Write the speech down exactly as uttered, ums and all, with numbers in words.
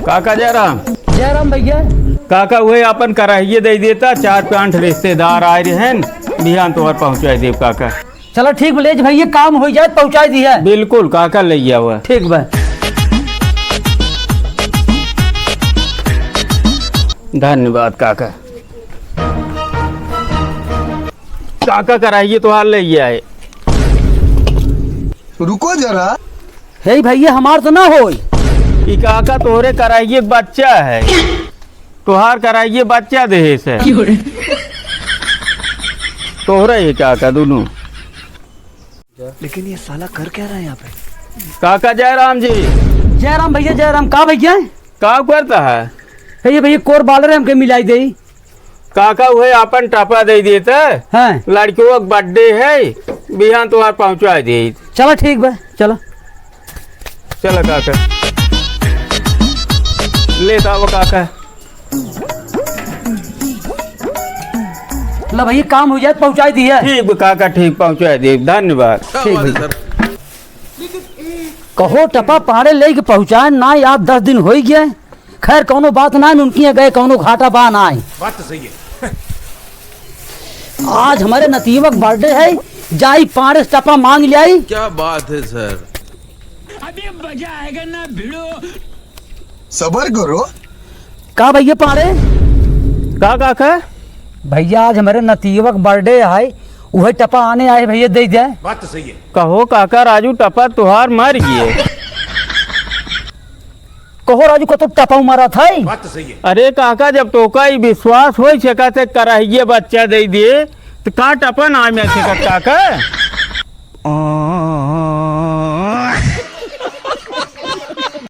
काका जयराम। जयराम भैया। काका, उहे आपन कराहिए दइ देता, चार पाँच रिश्तेदार आए रहन, बिहान तोहर पहुँचाइ देब काका। चला ठीक बा, ले जा भैया, काम होइ जाए, पहुँचाइ दिहा। बिल्कुल काका, लइ आवा। ठीक बा। धन्यवाद काका। काका, कराहिए तोहार लइ आए। रुको जरा। हे भैया, हमार तो ना होई। ई काका, तोहरे कराहिए के बच्चा है। तोहार कराहिए बच्चा देहे से। क्यों रे? तोहरे ही काका दुनू। लेकिन ये साला कर क्या रहा है यहाँ पे? काका जयराम जी। जयराम भैया, जयराम। का भैया? का करता है? हे भैया, कोर बालर हमके मिलाई दे। काका, उहे आपन टपा दइ देता। हाँ। लड़कियों का birthday है, बिहान तोहार पहुँचाइ देत। चला ठीक बा, चला। चला काका। लेता वो काका। ला भैया, काम होइ जाए, पहुँचाइ दिहा। ठीक बा काका, ठीक, पहुँचाइ देब, धन्यवाद। ठीक भैया। कहो टपा पाड़े लेके पहुँचाए ना, आज दस दिन होइ गए। खैर, कौनो बात ना, उनकी यहाँ गए कौनो घाटा बा ना। बात तो सही है। आज हमरे नतीवक birthday है, जाई पाड़े से टपा माँग ल्याई। क्या बात है सर। अभी मजा आएगा ना भिड़ो। सबर करो। का भैया पाड़े? का काका? भैया, आज हमरे नतीवक birthday है, उहे टपा आने आए भैया, दइ जाए। बात तो सही है। कहो काका, राजू टपा तोहार मर गए। कहो राजू, कतो टपा मरत है? बात तो सही है। अरे काका, जब तोका ई विश्वास होइ सकत है, कराहिए बच्चा दइ दिए, तो का टपा ना मर सकत काका?